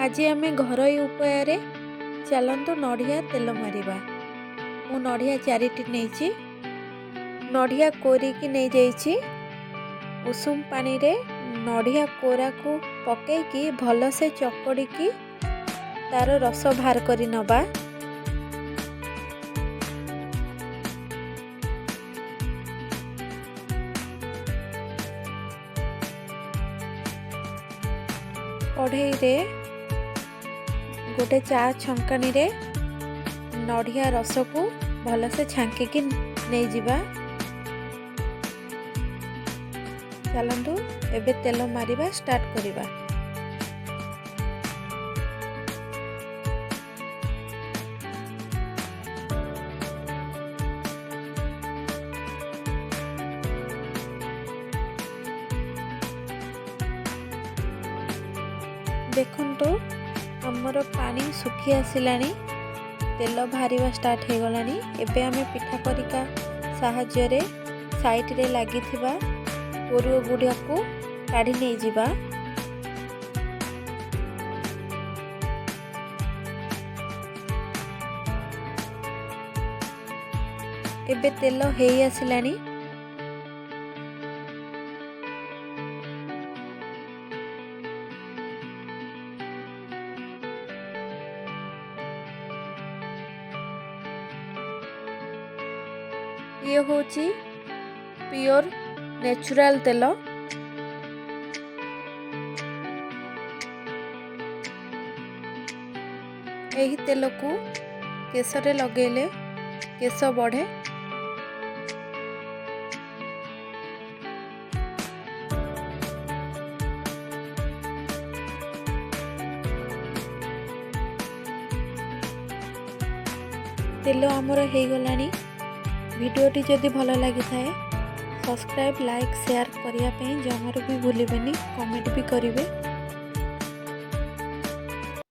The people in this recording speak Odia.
ଆଜି ଆମେ ଘରୋଇ ଉପାୟରେ ଚାଲନ୍ତୁ ନଡ଼ିଆ ତେଲ ମାରିବା। ମୁଁ ନଡ଼ିଆ ଚାରିଟି ନେଇଛି, ନଡ଼ିଆ କୋରିକି ନେଇଯାଇଛି। ଉଷୁମ ପାଣିରେ ନଡ଼ିଆ କୋରାକୁ ପକେଇକି ଭଲସେ ଚକଡ଼ିକି ତାର ରସ ବାହାର କରି ନେବା। କଢ଼େଇରେ ଗୋଟେ ଚା ଛଙ୍କାଣିରେ ନଡ଼ିଆ ରସକୁ ଭଲସେ ଛାଙ୍କିକି ନେଇଯିବା। ଚାଲନ୍ତୁ ଏବେ ତେଲ ମାରିବା ଷ୍ଟାର୍ଟ କରିବା। ଦେଖନ୍ତୁ, ଆମର ପାଣି ଶୁଖି ଆସିଲାଣି, ତେଲ ବାହାରିବା ଷ୍ଟାର୍ଟ ହେଇଗଲାଣି। ଏବେ ଆମେ ପିଠା ଖରିକା ସାହାଯ୍ୟରେ ସାଇଡ଼ରେ ଲାଗିଥିବା କୋରୁଅ ଗୁଡ଼ାକୁ କାଢ଼ି ନେଇଯିବା। ଏବେ ତେଲ ହେଇ ଆସିଲାଣି। ଇଏ ହେଉଛି ପିଓର ନ୍ୟାଚୁରାଲ ତେଲ। ଏହି ତେଲକୁ କେଶରେ ଲଗେଇଲେ କେଶ ବଢ଼େ। ତେଲ ଆମର ହେଇଗଲାଣି। ଭିଡ଼ିଓଟି ଯଦି ଭଲ ଲାଗିଥାଏ, ସବସ୍କ୍ରାଇବ୍, ଲାଇକ୍, ସେୟାର କରିବା ପାଇଁ ଜମାରୁ ବି ଭୁଲିବେନି, କମେଣ୍ଟ ବି କରିବେ।